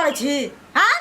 करै छी हाँ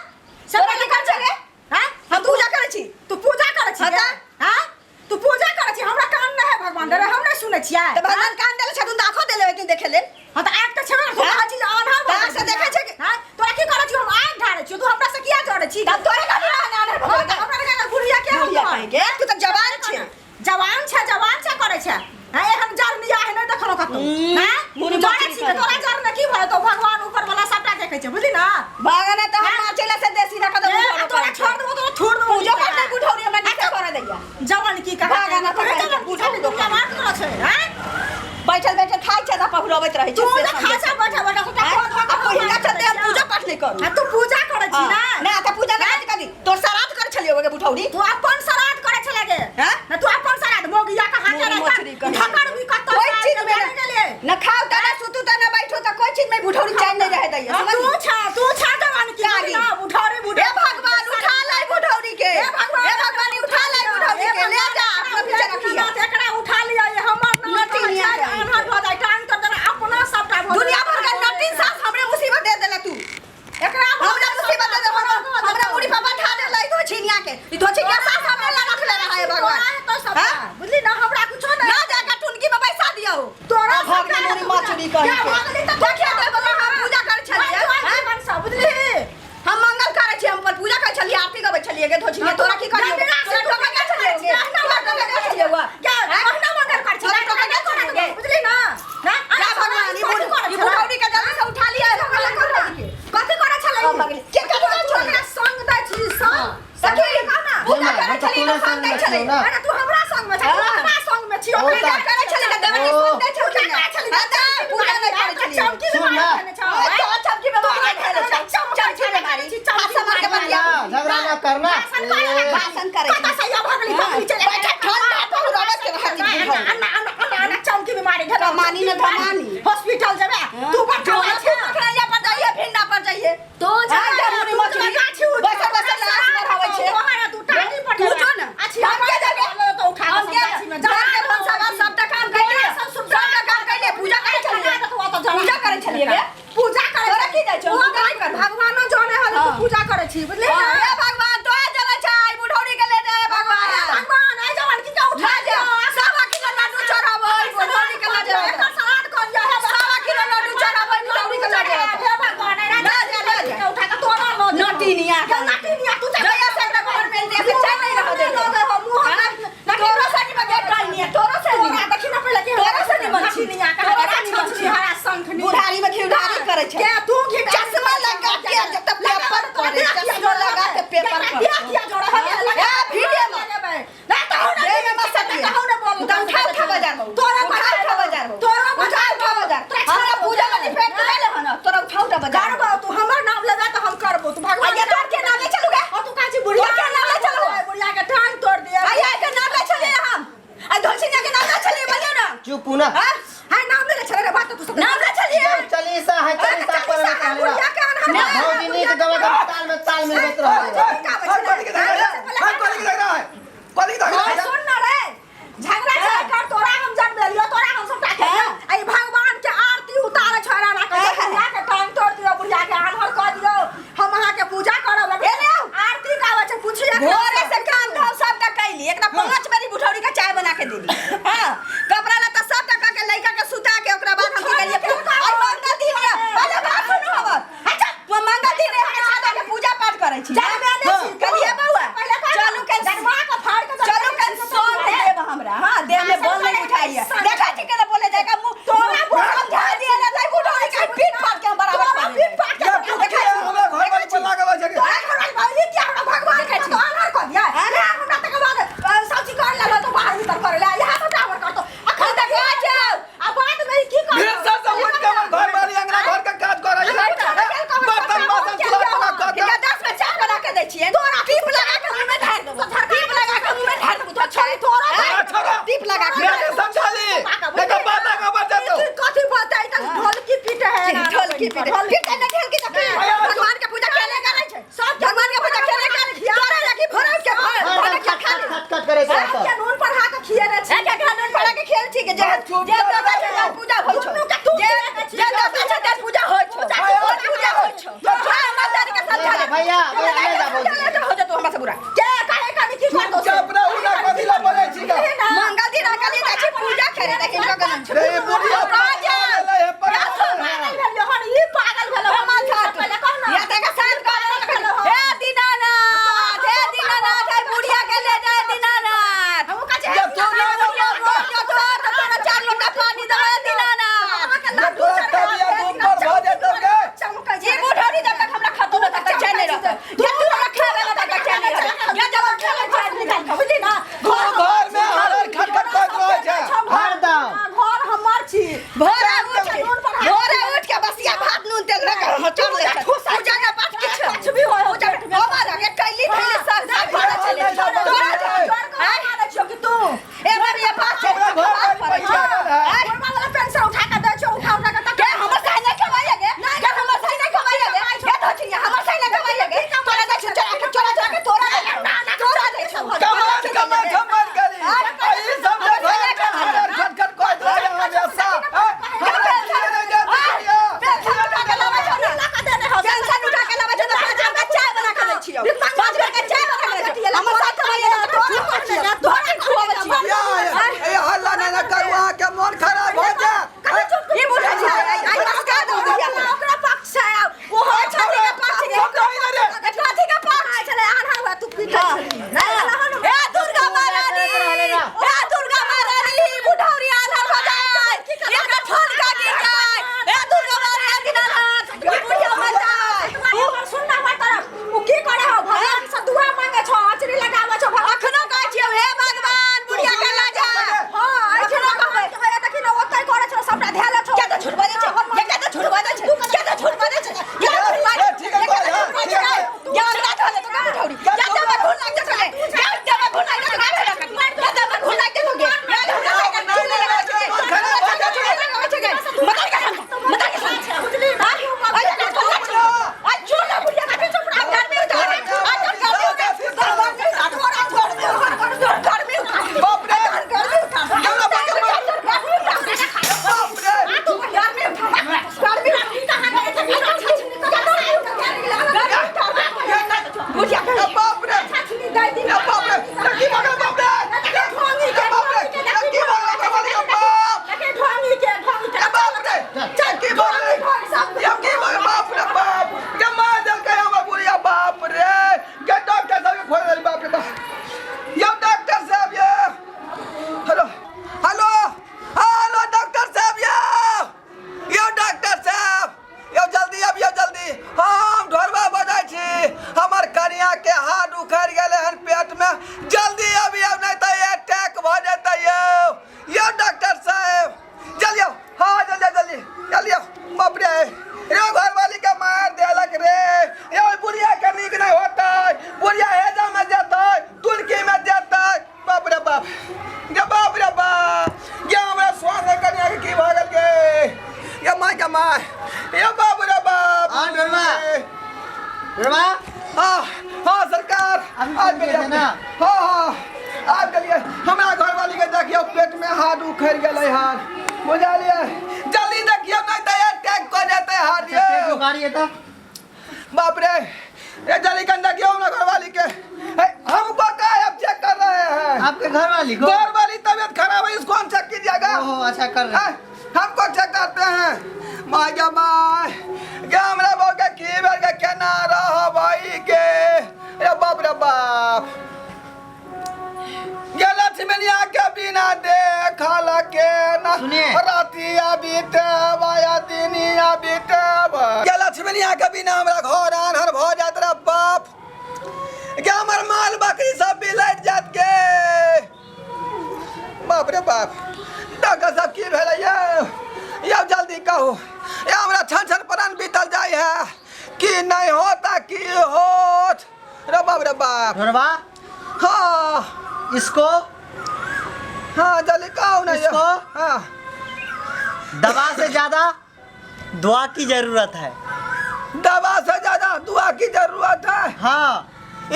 से तोरा की कर छे रे? हाँ हम पूजा करै छी तू पूजा करै छी हाँ तऽ? हाँ तू पूजा करै छी हमरा कान नहि है भगवान रे हम नहि सुनै छियै तऽ भगवान कान देले छथुन तऽ आँखो देले हेथिन देखे लेल हाँ तऽ आँख तऽ छेबे ने तू हाँ? कहै छी जे आन्हर भऽ तऽ आँख से गेल देखै छै कि- हाँ तोरा की करै छी हम आँख ढारै छियौ तू हमरा से किया जड़ै छी तब तोरे कथी रहने आन्हर भऽ हाँ, गेल? तऽ हमरा लग बुढ़िया के हम बुढ़िया तोहर? कहीं के? तू तऽ जवान छै। जवान छै जवान छै करै छै हाँ एहन जर निया है नहि देखलो कतौ हाँ मुड़ी तू जरै मछली छी तऽ करै तोरा जर ने की भऽ जेतौ भगवान ऊपर वाला सबटा देखै छै बुझली ना भगवान तऽ हम नाचैला से देसी रखा ए, दे तोरा छोड़ देबो तोरा छोड़ देबो पूजो पाठ नहीं बुढ़ौरी हमरा नीचे करे दैया जवान की कहा भगवान तऽ तोरे कहे जवान पूजो पूजो दुनिया मार तोरा छै हाँ बैठल बैठल खाइ छै तऽ पहुरबैत रहै छै तू से जे खाइ छै बैठल बैठल सबटा आँय? खो धो आ पहिला चलते हम पूजा पाठ नहीं करू हाँ तू पूजा करै छी ना ना तऽ पूजा नहीं करी तोर श्राद्ध करै छलियौ गे बुढ़ौरी तू अपन श्राद्ध करै छले गे हाँ? ना तू अपन श्राद्ध मोगिया के हाथे मुड़ी रहता मछली कही। ढकर भी कतौ कोई चीज में जाने गेलिए न खाओ त न सुतू त न बैठू त कोई चीज में बुढ़ौरी चैन नहीं रहे दैया हाँ, तू छा तू छा जवान की कागी। ना बुढ़ौरी बुढ़ हे भगवान उठा लाई बुढ़ौरी के हे भगवान हे भगवान उठा लाई बुढ़ौरी के ले जा अपना पीछे रखिया एकरा उठा लिया ये हमर नाम नटिनिया कहै छै, के। आन्हर भऽ जाय टांग तर देना अपना सबटा भऽ दुनिया भर के नटिन सास हमरे मुसीबत दे देला तू एकरा हमरा मुसीबत दे दे हमरा हमरा मुड़ी पर बैठा दे लाई धोछिनिया के ई धोछिनिया सास हमरे ला रखले रहा है भगवान तो सबटा हाँ? बुझली ना हमरा कुछो ना नहीं जाकर टुनकी में बैसा दियो तोरा भगनी मुड़ी मछली कही के भगनी त देखिए दे बोला हम पूजा करै छलियै हाँ? हाँ? सब बुझली हम मंगल करै छियै हम पर पूजा करै छलियै आरती गबै छलियै गे धोछिनिया तोरा की करियो डंडा से तोरा टोका के छलियै गे तोरा टोका के छलियै वा क्या महीना मंगल कर तोरा टोका के छलियै गे बुझली ना ना जा भगवान ई बुढ़ ई बुढ़ौरी के जल्दी से उठा लिया भगवान बुढ़ौरी के कथी करै छलै हम भगली के कथी करै छलियै एकरा संग दै छी संग सखी कह ना पूजा ना, करै हम तऽ छलियै तोरे तऽ संग दै संग छलियै छियौ ना। अरे तू हमरा संग में छी तू हाँ। अपना संग में छी ओ ओकरे तऽ- करै छलियै तऽ देवर के ओ। संग दै छलियै पूजा करै छलियै हाँ तऽ पूजा नहि करै छलियै चमकी सुन ना। में छौ ओ तो चमकी में मारी खेले छौ चमकी में मारी हाथ से मार के बतिया ना, झगड़ा ना करना ए, भाषण करै कतऽ से या भगली भगली चले बैठा ठंडा पहुरबैत के रहती बुढ़ौरी। अन्ना अन्ना अन्ना अन्ना चमकी बीमारी भेल कमानी न धमानी। हॉस्पिटल जेबे तू बड़का जोना छै खड़ैया पर जाइए भिंडा पर जाइए तो हाँ, जमुनी मछली। बैसल बैसल लाश बढ़ाबै छै। तू जो ना। हम के जेबै? तो उठा हम के घर के भनसाघर सबटा काम कैलिए सबटा काम कैलिए पूजा करै छलिए पूजा करै छलिए गे पूजा करै तोरा की जाइ छौ? पूजा नहि करू। भगवानो जाने हल तू हाँ। पूजा करै छी बुझली ना हे भगवान तो जनै छै ई बुढ़ौरी के ले जाए भगवान भगवान ai जवान की के उठा उठा जा सवा किलो लड्डू चढ़ाबै बुढ़ौरी के ले जाए एकर श्राद्ध कर जा हे सवा किलो लड्डू चढ़ाबै बुढ़ौरी के ले जाए हे भगवान ai ना जा, ना जा। उठा के तोरा लो नटिनिया के। नटिनिया तू जहिया से एकरा घर मिल जाए से चैन नहीं रह देले। लो हो मुंह हाँ? तोरो से निमन के डाइनिया तोरो से तोरा निमन देखी ना पहिले के तोरा से निमन छी। नटिनिया के तोरा हरा से निमन छी। हरा शंख नी बुढ़ारी में घिउढारी करै छै के तू घी चश्मा लगा के जब तक पेपर पढ़े चश्मा लगा के पेपर पढ़े किया जोड़ा है ए, भिड़े में। ना तो हो ना देह में मत सटिए। हो ना बोल उठा उठा बाजार में तोरा उठा उठा बाजार में तोरा उठा उठा बाजार हमरा पूजा वाली पेट तो ले हन तोरा उठा उठा बाजार करबो तू हमर नाम लेबे तो हम करबो तू भगवान आइए तोर के नाम ले चलू गे और तू काची बुढ़िया तोर के नाम ले चलू। बुढ़िया के टांग तोड़ दिया आइए के नाम ले चलिए हम आ धोसिनिया के नाम ले चलिए बोलियो ना चुप ना हां हाय नाम ले चले रे बात तू सब नाम ले चलिए जब चालीसा है चालीसा पर में कहले बुढ़िया के अनहर ना भौजी नीक गवत हम ताल में ताल मिलबैत रहल हर कॉलेज के झगड़ा है हर कॉलेज के झगड़ा है कॉलेज के झगड़ा हाँ, है सुन ना रे झगड़ा झगड़ा कर तोरा हम जन्म देलियो तोरा हम सबटा के आई भगवान के आरती उतारे छोरा ना कर बुढ़िया के टांग तोड़ दियो बुढ़िया के आन्हर कर दियो हम अहाँ के पूजा करब ए ले आउ। आरती गावे छै पूछिए भोरे से काम धाम सबटा कैली एकरा पांच बेरी बुढ़ौरी के चाय बना के देली हां कपड़ा लत्ता सबटा क के लइका के सुता के ओकरा बाद हम की करिए आई मंगल दिन रे पहले बात सुनू हमर अच्छा वो मंगल दिन रे हम आधा के पूजा पाठ करै छी जन्मे नै छी कलिए बौआ पहिले चलू के जन्मा के फाड़ के चलू के सोन देब हमरा हां देह में बल नहीं उठाइए देखा छी केना बोले जाएगा मुंह तोरा समझा दिए ना जाय बुढ़ौरी के पीठ फाड़ के हम बराबर तोरा कर पीठ फाड़ के या तू देखा के हमरा घर वाली पर लागल छै तोरा घर वाली भौजी के हमरा भगवान के तो आन्हर कर दिया रे हमरा तक बाद सब चीज कर लेलो तो बाहर भीतर करे ले यहाँ सबटा हमर करतो अखन तक आ जाओ आ बाद में की कर फिर से सब उठ के हमर घर वाली अंगना घर के काज करै है बर्तन बासन चूल्हा चौका कर हिनका 10 में चाय बना के दै छियै तोरा टीप लगा के मुंह में ढार देबो टीप लगा के मुंह में ढार देबो तो छोड़ तोरा छोड़ा टीप लगा के मेरे समझा ली देखो बाता का बच्चा तो तू कथी बताई त ढोलकी पीटे है ना ढोलकी पीटे पीटे ना ढोलकी तो पीट भगवान के पूजा केले करै छै सब भगवान के पूजा केले करै तोरा लगी भोरे उठ के भोरे के खा ले खट खट करे छै के नून पर हा के खिए रे ए के खा नून पड़ा के खेल छी के जे जे देवता छै तेर पूजा होइ छौ दुनू के तू जे जे देवता छै तेर पूजा होइ छौ पूजा पूजा होइ छौ हां माता के भैया भैया ले जा भौजी ले जा हो जा तू हमरा से बुरा के काहे कानी की कर दो चुपचाप रहू ना कथी ला बोलै छी का मंगल दिन अकल जाइ छी पूजा करे लेकिन कगन रे बुढ़िया राजा पागल है, पागल है। पागल भेल हन ई पागल भेल हमर साथ पहिले कह ना या तक साथ कर हे दीनानाथ हे दीनानाथ हे बुढ़िया के ले जाए दीनानाथ हम का जब तू ना बुढ़िया रोज जो तो तोरा चार लोटा पानी दे दीनानाथ जब तोरा तबियत ऊपर भऽ जेतौ गे ई बुढ़ौरी जब तक हमरा खतो न तक चैन नहीं रहत या तू हमरा खावे न तक चैन नहीं रहत या जब खावे चैन निकाल के बुझली ना तू घर में हरर खटखट करैत रहै छै हरदम। घर हमर छी भोरे उठ के भोरे उठ के बसिया भात नून तेल लगा के चल ले पूजा ना पाठ किछ कुछ भी होय पूजा बाबा लगे कैली थैली सब सब घर चले तोरा मारै छियौ कि तू ए बाबी ये पाठ हमरा घर वाली पैसा गेल है। बुढ़वा वाला पेंशन उठा के दै छौ उठा उठा के के हमर साई नहीं कमाई गे के हमर साई नहीं कमाई गे के धोचिया हमर साई नहीं कमाई गे तोरा दै छौ चोरा के चोरा चोरा के तोरा ना ना तोरा दै छौ कमान कमान कमान करी आ ई सब जे घर में हरर खटखट करैत रहै है हमेशा आ, हमरा किए नहि देत बुढ़िया? पेंशन उठा के लाबै छौ ना पेंशन उठा के लाबै छौ ना पाँच बेर के चाय बना के दै छियौ पाँच बेर के चाय बना के दै छियौ हमर साथ कमाई गे तोरा तोरा खुआबै छियौ या, ए हल्ला नहि ने करू अहाँके मोन खराब भऽ जायत ई बुढ़ा छै आई मस्का दो बुढ़िया ओकरा पक्ष छै ओ हो छथि के पक्ष के हम कही ने रे। कथी के पक्ष छलै आन्हर हुआ तू पीटै छली ए दुर्गा महारानी ए दुर्गा महारानी बुढ़ौरी आन्हर हो जाए एकर ठनका गिर जाए ए दुर्गा महारानी दीनानाथ ई बुढ़िया मर जाए सुन ना हमर तरफ उ की करे हो भगवान से दुआ मांगे छौ अचरी लगावे छौ भगवान अखनो कहै छियौ हे भगवान बुढ़िया के ला जा हां अखनो कहबै कहबै देखी ना ओतै करे छौ सबटा धेले छौ क्या तो झूठ बाजै छै ये क्या तो झूठ बाजै छै क्या तो झूठ बाजै छै क्या तो झूठ बाजै ठीक है, छै ठीक है, या अंगना धोले तो का बुढ़ौरी या जब घूर लाग जेतौ गे या जब घूर लाग जेतौ गे या जब घूर लाग जेतौ गे या मदर के संग मदर के संग बुझली ना अरे आ छोड़ ना बुढ़िया का चुप रह गर्मी उतार आ गर्मी उतार थोड़ा छोड़ दे गर्मी उतार बाप रे गर्मी उतार हमरा बाप रे गर्मी उतार बाप रे तू गर्मी उतार गर्मी बुढ़िया ए बाप रे ए बाप रे ए की भऽ गेल बाप रे ए बाप रे ए की भऽ गेल घरवाली के बाप ए बाप रे ए की भऽ गेल ए की भऽ गेल बाप रे बाप के मार देलकै हमर बुढ़िया बाप रे के डॉक्टर साहब के फोन देली बाप रे बाप यौ डॉक्टर साहब यौ हेलो हेलो हेलो डॉक्टर साहब यौ यौ डॉक्टर साहब यौ जल्दी आबियौ जल्दी हम ढोरबा बजै छी हमर कनिया के हाथ उखड़ि गेलै हन पेट में जल्दी अबियौ नहि तऽ अटैक भऽ जेतै यौ यौ डॉक्टर साहब जल्दी आउ हाँ जल्दी जल्दी जल्दी आउ बाप रे रे घरवाली के मार देलक रे यौ बुढ़िया के नीक नहि होतै बुढ़िया हेजा में जेतै तुर्की में जेतै बाप रे बाप गे बाप रे बाप गे हमरा स्वास्थ्य कनिया के की भऽ गेल गे गे माय गे माय ये बाप रे बाप हाँ, ढोरबा। ढोरबा हाँ हाँ सरकार अभी आबि फोन गेलियै किए थे ना? हाँ हाँ आबि गेलियै हमरा घरवाली के देखियौ पेट में हाथ उखड़ि गेलै हन बुझलियै जल्दी देखियौ नहि तऽ अटैक कऽ जेतै हाथ अच्छा, पेट यौ उखाड़िए तो बाप रे ये जल्दी कन देखियो हमरा घरवाली के ए, हमको का आप चेक कर रहे हैं आपके घर वाली को घर वाली तबीयत खराब है इसको हम चेक कीजिएगा ओहो अच्छा कर रहे हैं। हमको चेक करते हैं my गे my गे हमरा बहू के की भेल गे केना रहबै गे रे बाप रे बाप गे लक्ष्मणिया के बिना देखल के ना सुनिए। रातिया बीते वाया दिनिया बीते गे लक्ष्मणिया के बिना हमरा घर आन्हर भऽ जात रे बाप गे हमर माल बकरी सब बिलट जात गे बाप रे बाप डॉक्टर साहब की भेलै यौ यौ जल्दी कहू ये हमरा छन छन प्राण बीतल जाइ है की नहीं होता की होत रे बाप रे बाप ढोरबा हाँ इसको हाँ जल्दी कहू ना यौ इसको? हाँ दवा से ज्यादा दुआ की जरूरत है दवा से ज्यादा दुआ की जरूरत है हाँ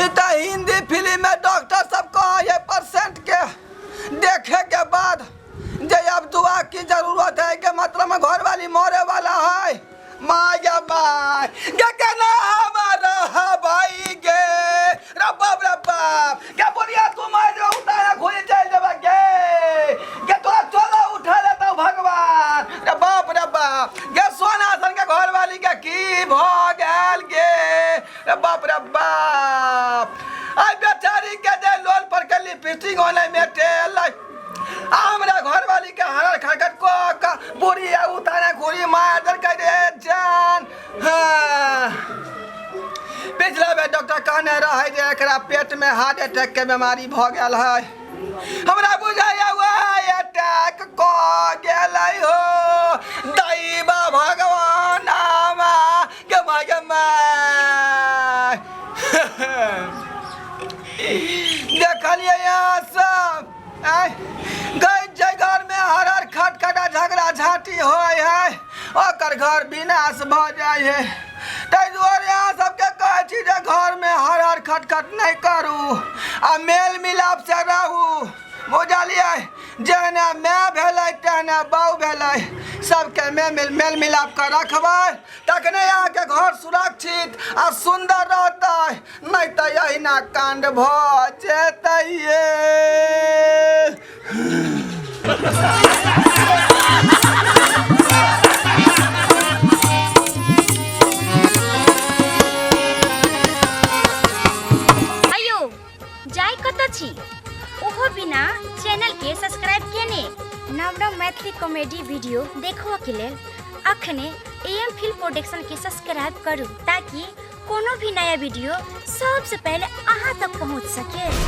ई तऽ हिंदी फिल्म में डॉक्टर सब कहे है परसेंट के देखे के बाद जे अब दुआ की जरूरत है के मतलब में घर वाली मरे वाला है माय गे माय गे केना हम रहबै बाप रे बाप। आइ बेचारी के जे लोल पर के लिपस्टिक होने मेटेलै आ हमरा घरवाली के हरर खड़खड़ कऽ कऽ बुढ़ी आ उतारे घुरी मार देलकै रे जान। हाँ, पिछला बेर डॉक्टर कहने रहै जे एकरा पेट में हार्ट अटैक के बीमारी भऽ गेल है। हमरा बुझाइया वएह अटैक कऽ गेलै हो। दैवा भगवान आमा गे माय गे माय। देखलियै यहाँ सब आँय, गै जे घर में हर हर खटखटा झगड़ा झाँटी होइ है ओकर घर विनाश भऽ जाइ है। ताहि दुआरे अहाँ सबके कहै छी जे घर में हर हर खटखट नहि करू आ मेल मिलाप से रहू, बुझलियै? जेहने माय भेलै तेहने बाउ भेलै, सबके मेल मेल मिलाप के रखबै तखने अहाँके घर सुरक्षित आ सुन्दर रहतै, नहि तऽ अहिना काण्ड भऽ जेतै ये। अयो जाय कतऽ छी ओहो बिना चैनल के सब्सक्राइब केने? नव नव मैथिली कॉमेडी वीडियो देखबऽ के लेल अखने एम फिल्म प्रोडक्शन के सब्सक्राइब करू ताकि कोनो भी नया वीडियो सबसे पहले अहाँ तक पहुँच सके।